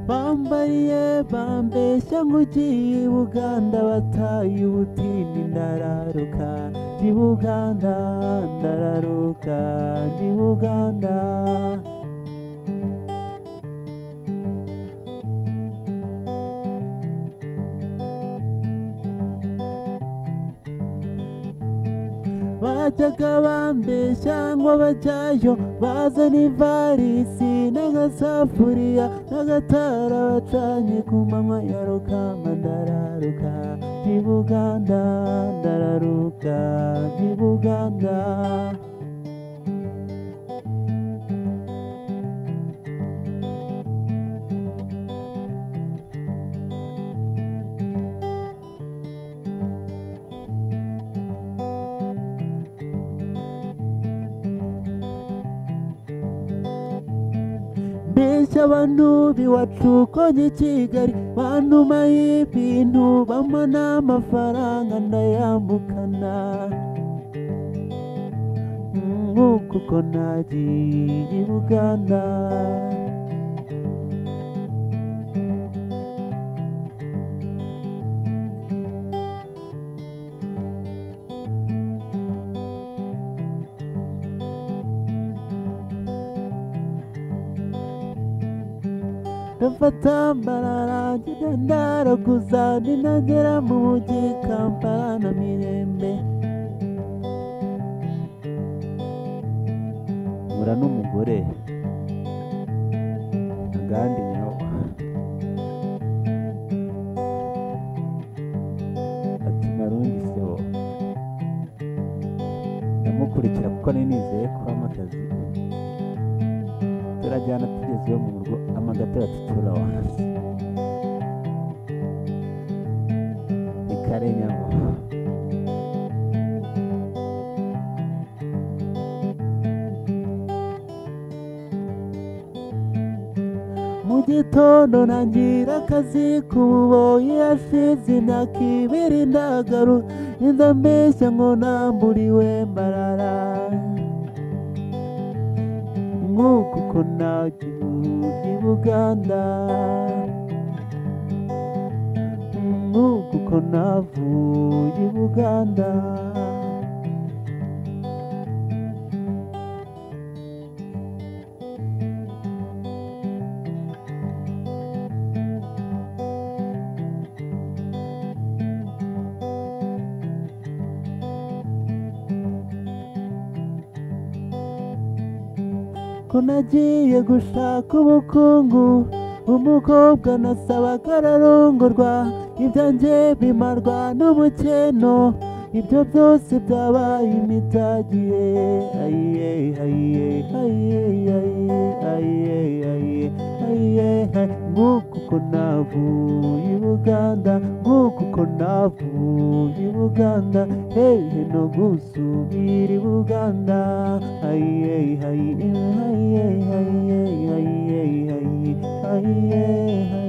Bambariye bambeshya ngo ugiye i Buganda bataye ubutini ndararuka ndi Buganda ndararuka ndi Buganda. Bajyaga bambeshya ngo bajyayo bazana ivarisi n'agasafuriya n'agatara bacanye ku manywa ya Rukamba ndararuka ndi Buganda ndararuka ndi Buganda. Mbeshya abantu b'iwacu ko njye i Kigali bantuma y'ibintu bampa n'amafaranga ndayambukana. Nk'uko uko nagiye i Buganda. Ndafata mbarara ngenda ndaraguza ninagera mu mujyi Kampala na Mirembe. Mpura n'umugore agandi nyawo ati marungi sebo, ndamukurikira kuko nari nizeye ko ampa akazi. Turajyana tugezeyo mu rugo amagatera tuturawanze ni kare nyawo. Mu gitondo ntangira akazi k'ububoyi hashize imyaka ibiri ndagaruka inza mbeshya ngo namburiwe mbarara. Nk'uko uko nagiye i Buganda, nk'uko uko navuye i Buganda. Ko nagiye gushaka ubukungu umukobwa nasabaga ararongorwa ibyanjye bimarwa n'ubukeno ibyo byose byabaye imitagiye. Ayiye ayiye ayiye ayiye ayiye ayiye ayiye. Nk'uko uko navuye i Buganda, nk'uko uko navuye i Buganda, hehe no gusubira i Buganda. Ayiye ayiye ayiye ayiye ayiye ayiye ayiye.